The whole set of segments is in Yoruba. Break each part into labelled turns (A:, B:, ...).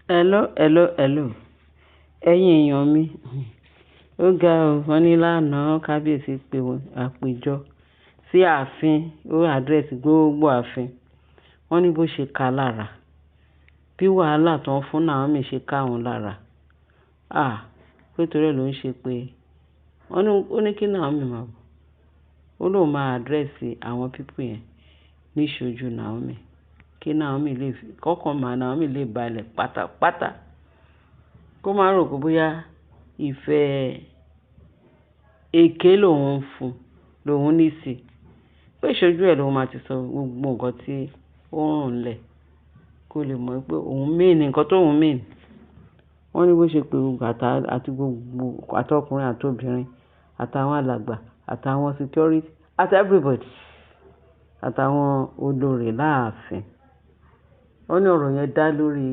A: Hello, hello, hello. Ẹ̀yin èèyàn mi, ó ga o. Wọ́n ní lánàá kábíyèsí pé àpéjọ sí ààfin, ó address gbogbo ààfin. Wọ́n ní bó ṣe ká lára, bí wàhálà tó ń fún Naomi ṣe ká òun lára. Ah! Pé torí ẹ ló ń ṣe pé wọ́n ní ó ní kí Naomi máa bọ̀. Ó lóun máa address àwọn people yẹn níṣojú Naomi. Kí Naomi lè fi, kọ́kàn máa Naomi lè balẹ̀ pátápátá. Kó má rò pé bóyá ìfẹ́ èké lòun ń fún, lòun ní sí. Pé ìṣojú ẹ lòun máa ti sọ gbogbo nǹkan tí ó ń rùn lẹ̀. Kó lè mọ̀ pé òun mean nǹkan tó òun mean. Wọ́n ní bó ṣe pé gbogbo àti gbogbo àti ọkùnrin àti obìnrin, àtàwọn alàgbà, àtàwọn security, àti everybody, àtàwọn olórí láàfin. Wọ́n ní ọ̀rọ̀ yẹn dá lórí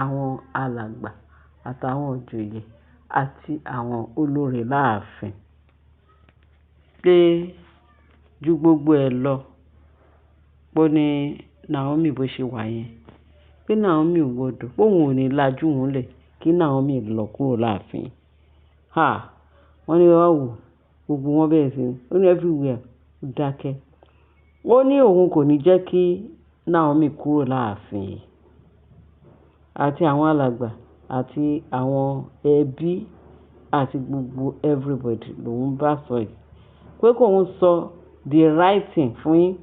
A: àwọn alàgbà àtàwọn ìjòyè àti àwọn olórí láàfin. Pé ju gbogbo ẹ lọ, pé ní Naomi bó ṣe wà yẹn. Pé Naomi ò gbọdọ̀, pé òun ò ní lajú òun lẹ̀ kí Naomi lọ kúrò láàfin. Ha! Wọ́n ní wá wò, gbogbo wọn bẹ̀rẹ̀ sí ní, ó ní everywhere ó dákẹ́. Ó ní òun kò ní jẹ́ kí Naomi kúrò láàfin yìí. Àti àwọn alàgbà àti àwọn ẹbí àti gbogbo everybody lòun bá sọ yìí. Pé kó ń sọ the right thing fún yín.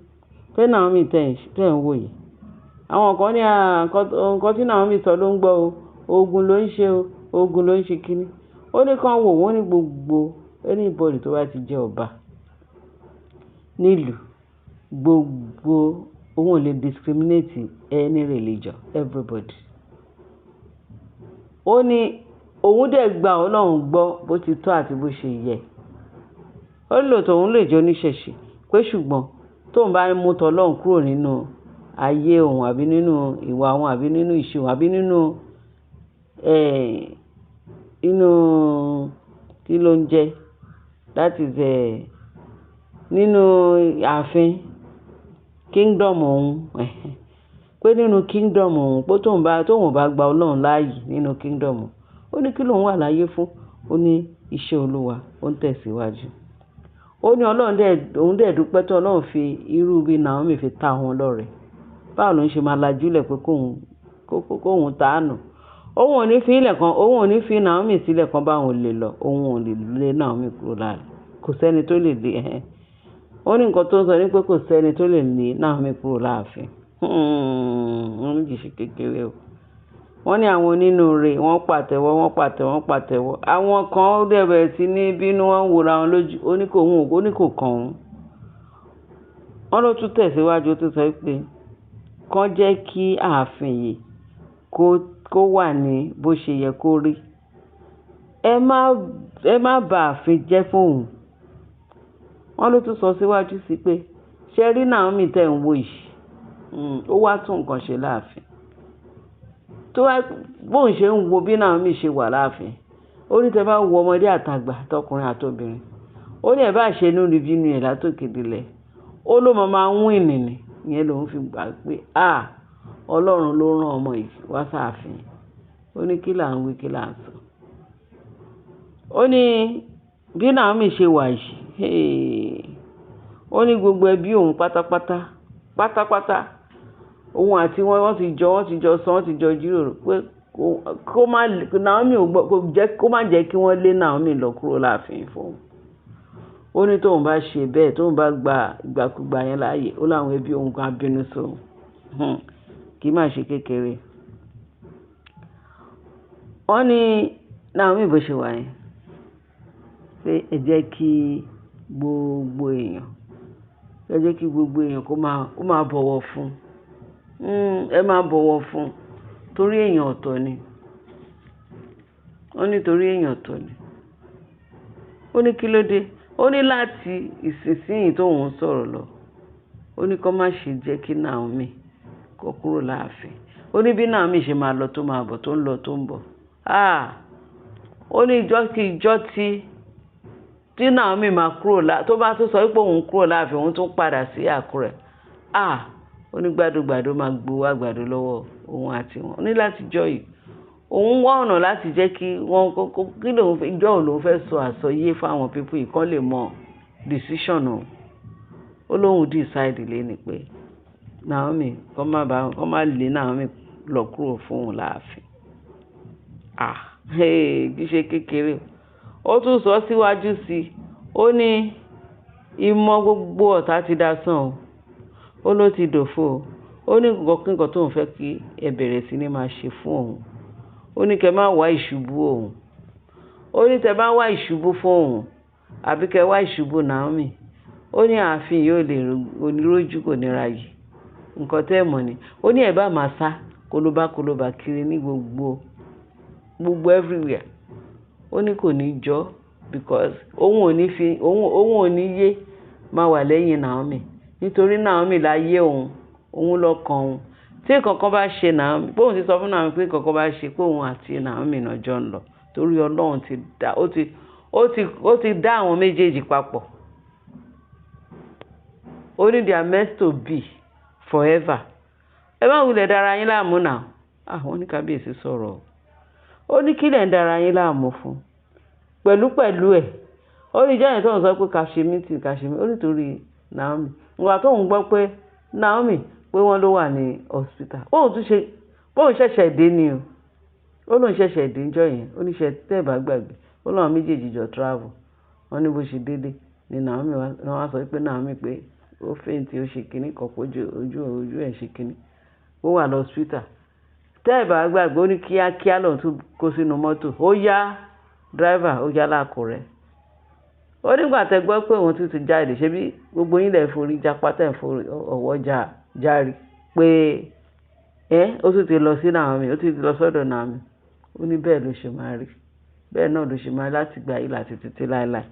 A: Pé Naomi tẹ̀ ń wò yìí. Àwọn kan ní à, nǹkan tí Naomi sọ ló ń gbọ́ o. Ogun ló ń ṣe o. Ogun ló ń ṣe kíni. Ó ní kí wọ́n wò wọ́n ní gbogbo anybody tó bá ti jẹ́ ọba nílùú, gbogbo òun ò lè discriminate any religion, everybody. Ó ní òun dẹ̀ gba Ọlọ́run gbọ́ bó ti tọ́ àti bó ṣe yẹ. Ó ní lóòótọ́ òun lè jẹ́ oníṣẹ̀ṣe pé ṣùgbọ́n tóun bá mú tọlọ́run kúrò nínú ayé òun àbí nínú ìwà òun àbí nínú ìṣe òun àbí nínú, inú kí ló ń jẹ? That is, nínú ààfin kingdom òun. Pé nínú kingdom òun, pé tóun bá gba Ọlọ́run láàyè nínú kingdom òun. Ó ní kí lóun wà láyé fún? Ó ní iṣẹ́ Olúwa ó ń tẹ̀síwájú. Ó ní Ọlọ́run dẹ̀, òun dẹ̀ dúpẹ́ tó Ọlọ́run fi irú bí Naomi fi ta òun lọ́rẹ. Báwo ló ń ṣe máa lajú lẹ̀ pé kóun tàánù. Òun ò ní fi ilẹ̀ kan, òun ò ní fi Naomi sílẹ̀ kan bá òun lè lọ. Òun ò lè lé Naomi kúrò láàrin. Kò sẹ́ni tó lè lé ẹ. Ó ní nǹkan tó ń sọ ní pé kò sẹ́ni tó lè lé Naomi kúrò láàfin. Wọ́n ní kì í ṣe kékeré o. Wọ́n ní àwọn onínúure wọ́n pàtẹ́wọ́, wọ́n pàtẹ́wọ́, wọ́n pàtẹ́wọ́. Àwọn kan ó dẹ̀ bẹ̀rẹ̀ sí ní bínú, wọ́n ń wòra wọn lójú. Ó ní kò òun, ó ní kò kàn òun. Wọ́n ló tún tẹ̀síwájú, ó tún sọ pé kán jẹ́ kí ààfin yìí kó wà ní bó ṣe yẹ kó rí. Ẹ má ba ààfin jẹ́ fún òun. Wọ́n ló tún sọ síwájú sí pé ṣé rí Naomi tẹ̀ ń wò yìí? Ó wá tún nǹkan ṣe láàfin. Tó wá bóun ṣe ń wo bí Naomi ṣe wà láàfin. Ó ní tẹ bá wo ọmọdé àtàgbà, tọkùnrin àti obìnrin. Ó ní ẹ bá ṣe inú níbí inú ẹ̀ látòkè délẹ̀. Ó ló máa máa win ni. Ìyẹn lòun fi gbà pé à, Ọlọ́run ló rán ọmọ yìí wá sáàfin. Ó ní kí là ń wí, kí là ń sọ. Ó ní bí Naomi ṣe wà yìí, hey, ó ní gbogbo ẹbí òun pátápátá, pátápátá. Òun àti wọn, wọ́n ti jọ sọ, wọ́n ti jọ jíròrò pé kó má, Naomi ò gbọ́, kó jẹ́, kó má jẹ́ kí wọ́n lé Naomi lọ kúrò láàfin fún òun. Ó ní tóun bá ṣe bẹ́ẹ̀, tóun bá gba ìgbàkúgbà yẹn láàyè, ó láwọn ẹbí òun kan á bínú sí òun. Kì í má ṣe kékeré. Wọ́n ní Naomi bó ṣe wà yẹn, pé ẹ jẹ́ kí gbogbo èèyàn, ẹ jẹ́ kí gbogbo èèyàn kó máa bọ̀wọ̀ fún. Ẹ máa bọ̀wọ̀ fún torí èèyàn ọ̀tọ̀ ni. Ó ní torí èèyàn ọ̀tọ̀ ni. Ó ní kí ló dé? Ó ní láti ìsinsìnyí tó ń sọ̀rọ̀ lọ. Ó ní kó má ṣe jẹ́ kí Naomi kó kúrò láàfin. Ó ní bí Naomi ṣe máa lọ tó máa bọ̀ tó ń lọ tó ń bọ̀. Ah! Ó ní ìjọ́ kí ìjọ́ tí Naomi máa kúrò lá, tó bá tún sọ wípé òun kúrò láàfin, òun tún padà sí Àkúrẹ́. Ah! Ó ní gbádùgbàdù máa gbowó àgbàdo lọ́wọ́ òun àti wọn. Ó ní láti ìjọ́ yìí. Òun wá ọ̀nà láti jẹ́ kí wọ́n kí lòun ìjọ́ wo lòun fẹ́ sọ àsọyé fún àwọn people yìí kán lè mọ decision òun. Ó lóun decide léni pé Naomi kó má bá kó má lé Naomi lọ kúrò fún òun láàfin. Ah, hey, kì í ṣe kékeré. Ó tún sọ síwájú sí i. Ó ní ìmọ̀ gbogbo ọ̀tá ti dasán o. Ó ló ti dòfo o. Ó ní nǹkan kí nǹkan tóun fẹ́ kí ẹ bẹ̀rẹ̀ sí ní máa ṣe fún òun. Ó ní kí ẹ má wá ìṣubú òun. Ó ní tẹ bá wá ìṣubú fún òun àbí kẹ wá ìṣubú Naomi. Ó ní ààfin yìí ò lè rójú, kò ní ráyè. Nǹkan tẹ́ ẹ mọ̀ ni. Ó ní ẹ bá máa sá kólóbá kólóbá kiri ní gbogbo, gbogbo everywhere. Ó ní kò ní jọ́ because òun ò ní fi, òun, òun ò ní yé máa wà lẹ́yìn Naomi. Nítorí Naomi láyé òun, òun lọ́kàn òun. Tí nǹkan kan bá ṣe Naomi, pé òun ti sọ fún Naomi pé nǹkan kan bá ṣe pé òun àti Naomi náà jọ ń lọ. Torí Ọlọ́run ti dá, ó ti dá àwọn méjèèjì papọ̀. Ó ní they are meant to be forever. Ẹ má wulẹ̀ dára yín láàmú now. Ah, wọ́n ní kábíyèsí sọ̀rọ̀. Ó ní kí lẹ̀ ń dára yín láàmú fún. Pẹ̀lú pẹ̀lú ẹ̀. Ó ní ìjọ́ yẹn tó ń sọ pé ká ṣe meeting, ká ṣe meeting. Ó ní torí Naomi. Ìgbà tó ń gbọ́ pé Naomi pé wọ́n ló wà ní hospital. Bóun tún ṣe, bóun ṣẹ̀ṣẹ̀ dé ni o. Ó lóun ṣẹ̀ṣẹ̀ dé níjọ́ yẹn. Ó ní ṣe tẹ́ ẹ bá gbàgbé. Ó láwọn méjèèjì jọ travel. Wọ́n ní bó ṣe délé ni Naomi wá, wọ́n wá sọ pé Naomi pé ó faint, ó ṣe kíní kan pé ojú, ojú, ojú ẹ̀ ṣe kíní. Ó wà lọ hospital. Tẹ́ ẹ bá gbàgbé, ó ní kíákíá lòun tún kó sínú mọ́tò. Ó yá driver, ó yá l'Ákúrẹ́. Ó nígbà tẹ gbọ́ pé òun tún ti jáde, ṣé bí gbogbo yín lẹ forí jápá tẹ̀ ń forí ọwọ́ já, járí pé ẹ́ ó tún ti lọ sí Naomi, ó tún ti lọ sọ́dọ̀ Naomi. Ó ní bẹ́ẹ̀ ló ṣe máa rí. Bẹ́ẹ̀ náà ló ṣe máa rí láti ìgbà yìí láti títí láéláé.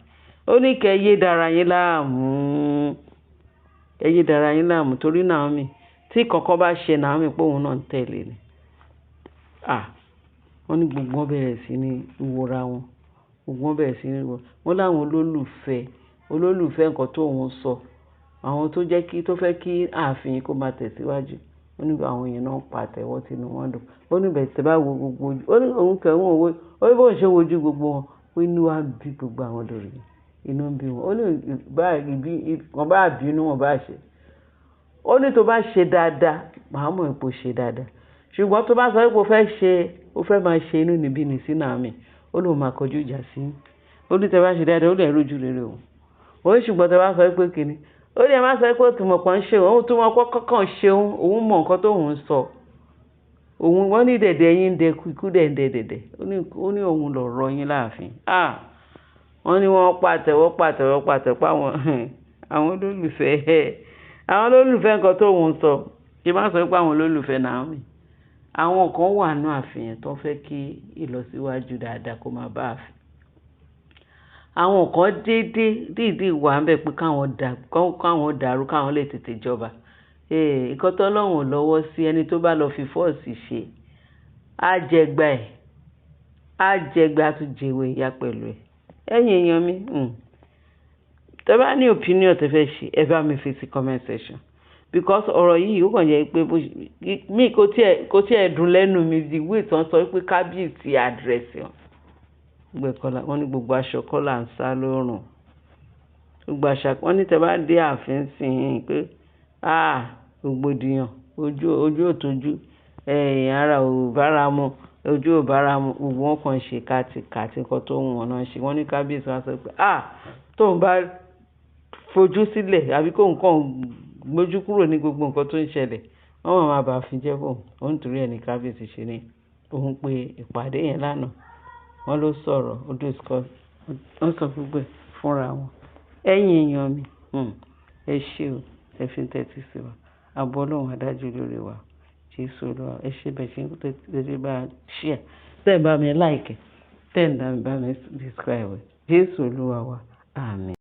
A: Ó ní kí ẹ yé dára yín láàmú. Ẹ yé dára yín láàmú torí Naomi tí nǹkan bá ṣe Naomi pé òun náà ń tẹ̀lé ni. Ah, wọ́n ní gbogbo wọn bẹ̀rẹ̀ sí ní wòra wọn. Gbogbo wọn bẹ̀rẹ̀ sí ní wò. Wọ́n láwọn olólùfẹ́, olólùfẹ́ nǹkan tó òun sọ. Àwọn tó jẹ́ kí, tó fẹ́ kí ààfin kó máa tẹ̀síwájú. Ó ní àwọn èèyàn náà ń pàtẹ́wọ́ tínú wọn dùn. Ó ní bẹ́ẹ̀ tí ẹ bá wo gbogbo ojú, ó ní òun kẹ́ òun wò, ó ní bóun ṣe wojú gbogbo wọn, pé inú wa ń bí gbogbo àwọn olórí. Inú ń bí wọn. Ó ní bá ìbí, wọ́n bá bínú, wọ́n bá ṣe. Ó ní tó bá ṣe dáadáa, màá mọ̀ pé o ṣe dáadáa. Ṣùgbọ́n tó bá sọ pé o fẹ́ ṣe, o fẹ́ máa ṣe inúnibíni sí Naomi, ó lóun máa kọjú ìjà sí i. Ó ní tí ẹ bá ṣe dáadáa, ó lè rójú rere òun. Ó ní ṣùgbọ́n tí ẹ bá sọ pé kíni, ó ní ẹ má sọ pé ó tún mọ̀ pé ń ṣe òun, ó tún mọ̀ pé kọ́kàn ṣe òun, òun mọ̀ nǹkan tó òun ń sọ. Òun, wọ́n ní dẹ̀dẹ̀ yín ń dẹ kú, ikú dẹ̀ ń dẹ dẹ̀dẹ̀. Ó ní òun lọ̀rọ̀ yín láàfin. Ah, wọ́n ní wọ́n pàtẹ́wọ́, pàtẹ́wọ́, pàtẹ́wọ́ pé àwọn, àwọn olólùfẹ́, àwọn olólùfẹ́ nǹkan tó òun ń sọ. Kí n má sọ pé àwọn olólùfẹ́ Naomi. Àwọn kan wà nínú ààfin yẹn tó fẹ́ kí ìlọsíwájú dáadáa kó máa bá ààfin. Àwọn kan dédé dìdí wà níbẹ̀ pé káwọn dà, káwọn dàrú, káwọn lè tètè jọba. Ee, nǹkan tó Ọlọ́run ò lọ́wọ́ sí ẹni tó bá lọ fi force ṣe, á jẹ gbá ẹ̀, á jẹ gbá, á tún jẹ ewé ìyá pẹ̀lú ẹ̀. Ẹ̀yin èèyàn mi, tẹ bá ní opinion tẹ fẹ́ ṣe, ẹ bá mi fi sí comment section. Because ọ̀rọ̀ yìí ó kàn jẹ́ pé bó ṣe, mi kò tí ẹ dùn lẹ́nu mi the way tí wọ́n sọ pé kábíyèsí address wọn. Gbogbo ẹ̀kọ́ la, wọ́n ní gbogbo aṣọ kọ́ là ń sá lórùn. Gbogbo àṣà, wọ́n ní tẹ bá dé ààfin síyìn pé, ah, rògbòdìyàn, ojú, ojú ò tójú, ẹ̀yìn ara ò bá ara mu, ojú ò bá ara mu, gbogbo wọn kàn ṣe kátikàti nǹkan tó wù wọ́n náà ṣe. Wọ́n ní kábíyèsí wá sọ pé, ah, tóun bá fojú sílẹ̀ àbí kó nǹkan gbójú kúrò ní gbogbo nǹkan tó ń ṣẹlẹ̀, wọ́n máa ma bá ààfin jẹ́ fún òun. Ó ní torí ẹ ní kábíyèsí ṣe ní òun pé ìpàdé yẹn lánàá. Wọ́n ló sọ̀rọ̀, ó discuss, wọ́n sọ gbogbo ẹ̀ fúnra wọn. Ẹ̀yin èèyàn mi, ẹ ṣé o, ẹ fi ń tẹ́tí sí wa. Ààbò Ọlọ́run á dájú lórí wa. Jésù Olúwa, ẹ ṣé bẹ́ẹ̀ ṣe ń tẹ́tí bá share, tẹ́ ẹ bá mi like, tẹ́ ẹ bá mi subscribe. Jésù Olúwa wa. Àmín.